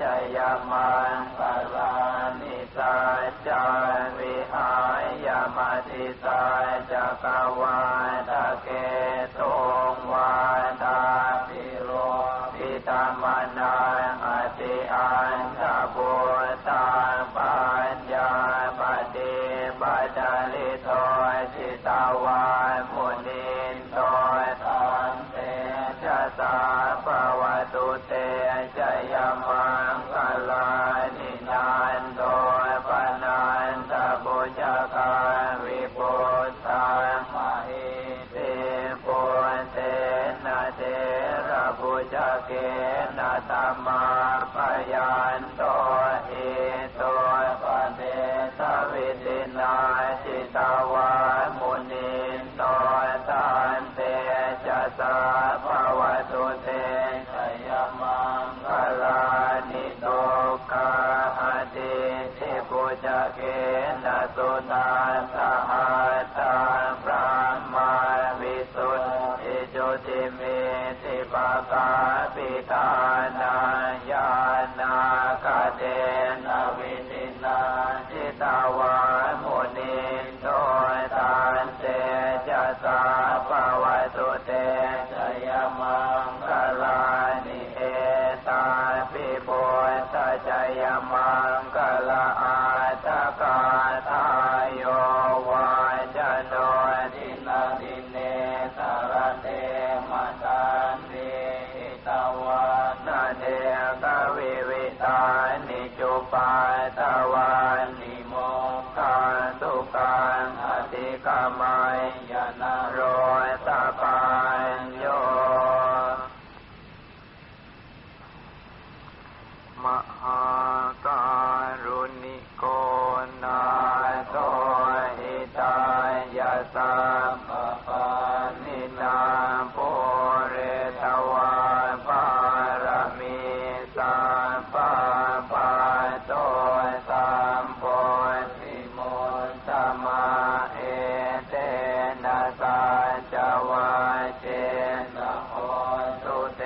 ชยมังคลานิสัจจาวิหายมติสัจกวาทะเกตุงวาทาปิโรปิตมนาอติอันตบุตาปัญญาปฏิบัติลิโตจิตวามุนิโตตันเตจะสาภวตุเตจยมังคลานินันโตปนันตบุจกาวิปุตตามหิติปุเตนะเตระบุจเกนะธรรมาปยันโตอิโตปเตทวิตินาจิตวามุนิโตตันเตจะสาภวตุเตชยมังคลานิโตกาหติทิปุจเกนะสุตัสสหตาพระมาวิสุทธิจุติเมติปะกาปิ ทานาญาณากเตนะวิธินาจิตาวามุนิโตตันเตจะสาปวัตุเตชยมังคลานิเอตาปิปุตชยมังคลาอาตกาทายโยวาจโนทินาทิเนสารเตมตันติตวานาเดกวิวิตานิจุปาตวานิโมกาตุกังอธิกามายนโรตปัญโยมหาการุณิโกนาโตหิตายาสัพปานินาปุเรตวาปารมีสัพปะปะโตสัมโพธิมุตตมาเอเตนะสัจวะเจนะโหตุเต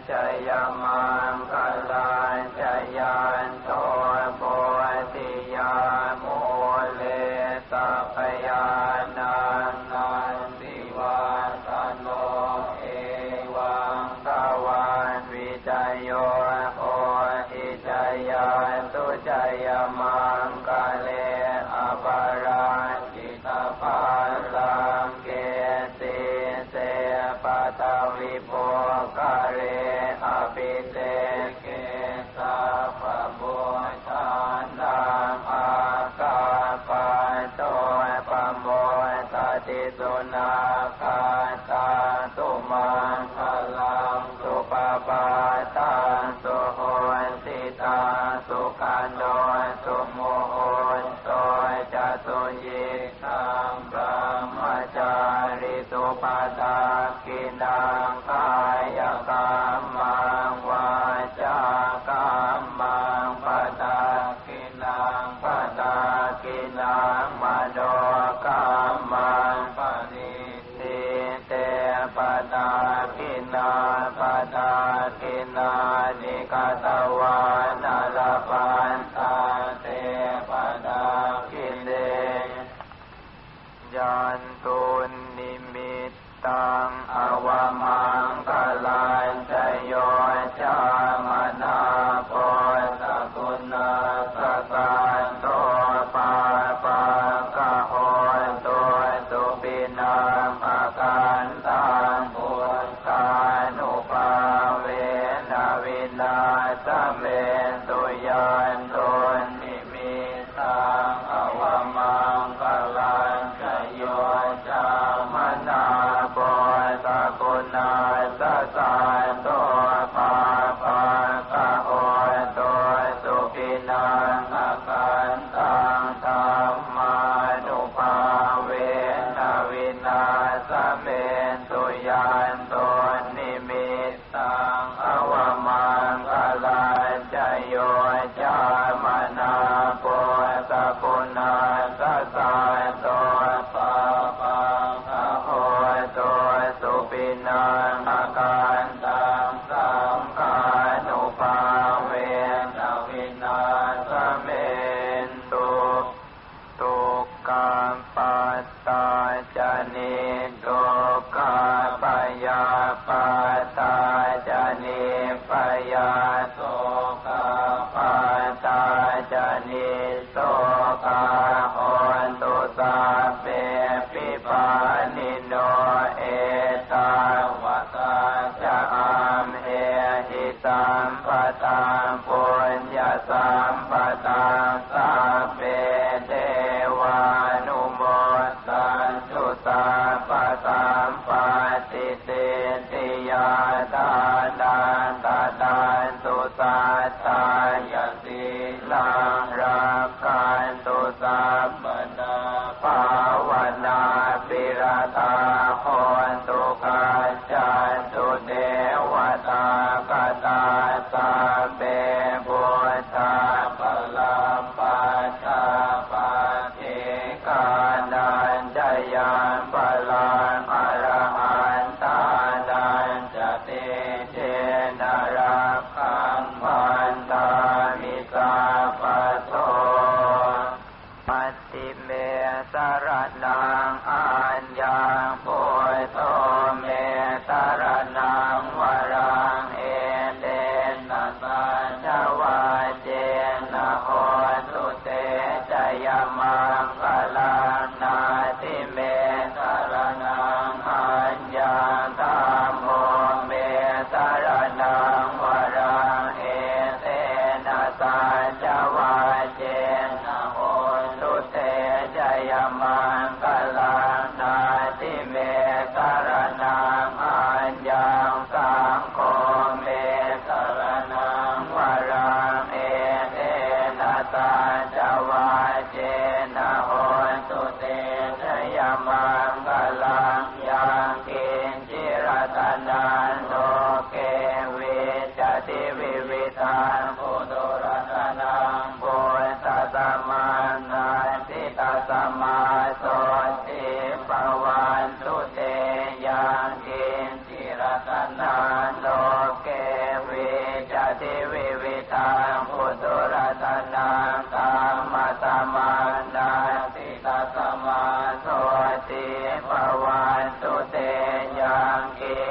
ชยมังคลาชยันโตโพธิยามุเลสัพยานังนันติวาตโนเอวังกวันวิจโยโหอิจยาตุจยมังกเลอปาราจิตปาลังเกสิเสปตาวิโภคาเรอภิเตเกสัพพุทานังอากาปะโตปโมตติสุนาคาตาตุมังคลังสุปปาตังสุโหสิตาสุกันโนสุโมโหโตจตุยิตังพระมจาริสุปตากินังกายกรรมังวาจากรรมังปตากินังปตากินังมโนกรรมังปณิทิเตปตากินาปตากินานิกตวานาลปันตาเตปตากิเลยันตุนิมิตตังอวมังคลันจโยจามนาโพสกุณาสกันโตปาปะกะโหโตสุปินังอาการตังพุทธานุภาเวนะวินาสเมตุยันตุนิมิตังอวมังคลันจโยจามนาโพสกุณาสสันโตปาปะกะโหโตสุปินังอาการตังธรรมานุภาเวนะวินาสเมตุยันตุนิมิตตังอวมังคลันจโยจามนาโพสกุณาสสันโตปาปะกะโหโตสุปินังอาการตังสังขานุภาเวนะวินาสเมตุตุกาปัตตาจนิตุกาปยาปัตตาจนิปยาโสกาปัตตาจนิโสกาโหตุสาเปปิปานิโนเอตาวตาจะอัมเหหิสัมปตังปุญญาสัมปตังสัพเพเทวานุโมทันตุสัพพสัมปติเตติยาทานันตตันตุสัตตายสิลังรักขันตุสัพพนาภาวนาปิรตาโหนตุกัจจันตุเทวตากตาสัพเพพุทธาปลัมปัชา ติวิวิธังปุถุระตนังพุทธสมานาทิตาสมาโสติปวันตุเตยังกินจิรตนาโลเกวิจติวิวิธังปุถุระตนังธรรมสมานาทิตาสมาโสติปวัน